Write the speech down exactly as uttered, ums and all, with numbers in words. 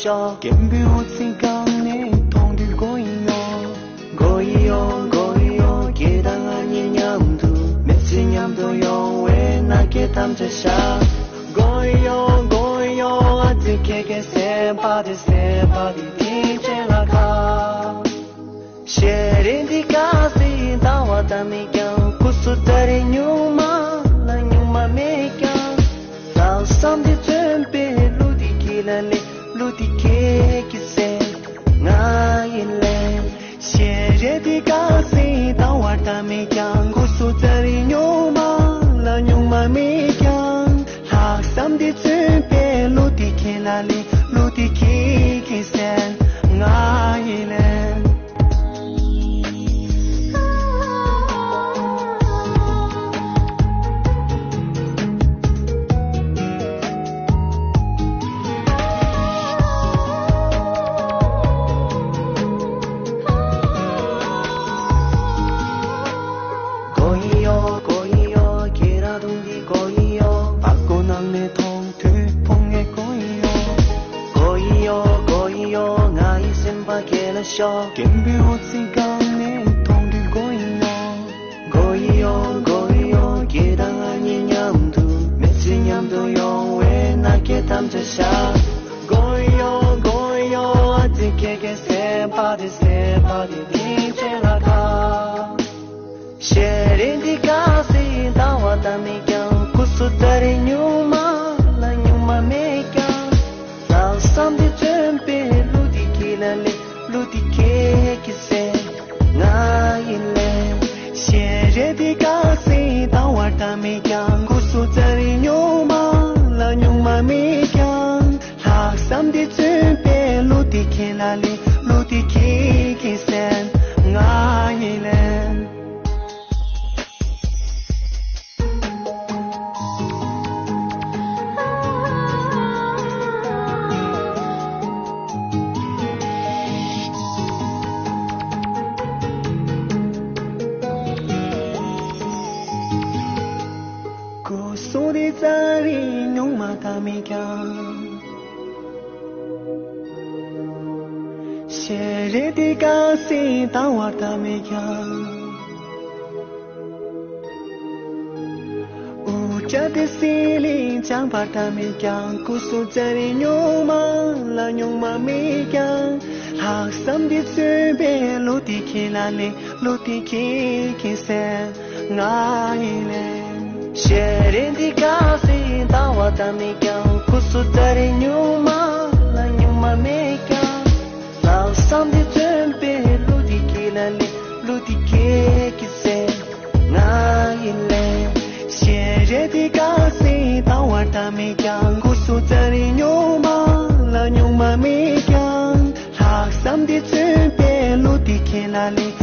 ཤོག་སྐད་འབོད་འོད་ཟེར་གང་ནས་མཐོང་དུས་དགོད་ཡོང་། དགོད་ཡོང་དགོད་ཡོང་། ཁྱེད་དང་ང་གཉིས་མཉམ་དུ་མི་ཚེ་མཉམ་དུ་ཡོང་བའི་མནའ་སྐྱེལ་དམ་བཅའ་བཞག་དགོད་ཡོང་དགོད་ཡོང་། ཨ་ཙི་ཁེ་ཁེ་སེམས་པ་དེ་སེམས་པ་དེ་དེ་ཆེ་ལ་ཁ། ཞལ་རས་འདི་དཀར་སེར་ཟླ་བ་ལྟར་མེད་ཀྱང་། སྐུ་གཟུགས་ལྟར་རེ་སྨྱུག་མ་ལ་སྨྱུག་མ་མེད་ཀྱང་། ལྷག་བསམ་འདི་མཚོན་པའི་གླུ་འདི་ཁྱེད་ལ་ལེན། གླུ་འདི་ཁྱེད་ཀྱི་སེམས་ང་ཡིས་ལེན། ཞལ་རས་འདི་དཀར་སེར་ཟླ་བ་ལྟར་མེད་ཀྱང་། སྐུ་གཟུགས་ལྟར་རེ་སྨྱུག་མ་ལ་སྨྱུག་མ་མེད་ཀྱང་། ལྷག་བསམ་འདི་མཚོན་པའི་གླུ་འདི་ཁྱེད་ལ་ལེན། གླུ་འདི་ཁྱེད་ཀྱི་སེམས་ང་ཡིས་ལེན། དགོད་ཡོང་དགོད་ཡོང་། ཁྱེད་རང་གདོང་འདི་དགོད་ཡོང་། པགས་ཀོ་ནང་ནས་མཐོང་དུས་ཕོ་ངས་དགོད་ཡོང་། དགོད་ཡོང་དགོད་ཡོང་། ང་ཡི་སེམས་པ་སྐྱེལ་ལ་ཤོག་སྐད་འབོད་འོད་ཟེར་གང་ནས་མཐོང་དུས་དགོད་ཡོང་། དགོད་ཡོང་དགོད་ཡོང་། ཁྱེད་དང་ང་གཉིས་མཉམ་དུ་མི་ཚེ་མཉམ་དུ་ཡོང་བའི་མནའ་སྐྱེལ་དམ་བཅའ་བཞག་དགོད་ཡོང་དགོད་ཡོང་། ཨ་ཙི་ཁེ་ཁེ་སེམས་པ་དེ་སེམས་པ་དེ་དེ་ཆེ་ལ་ཁ། ཞལ་རས་འདི་དཀར་སེར་ཟླ་བ་ལྟར་མེད་ཀྱང་། སྐུ་གཟུགས་ལྟར་རེ་སྨྱུག་མ་ལ་སྨྱུག་མ་མེད་ཀྱང་། ལྷག་བསམ་འདི་མཚོན་པའི་གླུ་འདི་ཁྱེད་ལ་ལེན། གླུ་འདི་ཁྱེད་ཀྱི་སེམས་ང་ཡིས་ལེན། ཞལ་རས་འདི་དཀར་སེར་ཟླ་བ་ལྟར་མེད་ཀྱང་། སྐུ་གཟུགས་ལྟར་རེ་སྨྱུག་མ་ལ་སྨྱུག་མ་མེད་ཀྱང་། ལྷག་བསམ་འདི་མཚོན་པའི་གླུ་འདི་ཁྱེད་ལ་ལེན། གླུ་འདི་ཁྱེད་ཀྱི་སེམས་ང་ཡིས་ལེན། སྐུ་གཟུགས་འདི་ལྟར་རེ་སྨྱུག་མ་ལྟར་མེད་ཀྱང་། ཞལ་རས་འདི་དཀར་སེར་ཟླ་བ་ལྟར་མེད་ཀྱང་། དབུ་སྐྲ་འདི་སིལ་ལིང་ལྗང་པ་ལྟར་མེད་ཀྱང་། སྐུ་གཟུགས་ལྟར་རེ་སྨྱུག་མ་ལ་སྨྱུག་མ་མེད་ཀྱང་། ལྷག་བསམ་འདི་མཚོན་པའི་གླུ་འདི་ཁྱེད་ལ་ལེན། གླུ་འདི་ཁྱེད་ཀྱི་སེམས་ང་ཡིས་ལེན། ཞལ་རས་འདི་དཀར་སེར་ཟླ་བ་ལྟར་མེད་ཀྱང་། སྐུ་གཟུགས་ལྟར་རེ་སྨྱུག་མ་ལ་སྨྱུག་མ་མེད་ཀྱང་། ལྷག་བསམ་འདི་མཚོན་པའི་གླུ་འདི་ཁྱེད་ལ་ལེན། གླུ་འདི་ཁྱེད་ཀྱི་སེམས་ང་ཡིས་ལེན། ཞལ་རས་འདི་དཀར་སེར་ཟླ་བ་ལྟར་མེད་ཀྱང་། སྐུ་གཟུགས་ལྟར་རེ་སྨྱུག་མ་ལ་སྨྱུག་མ་མེད་ཀྱང་། ལྷག་བསམ་འདི་མཚོན་པའི་གླུ་འདི་ཁྱེད་ལ་ལེན།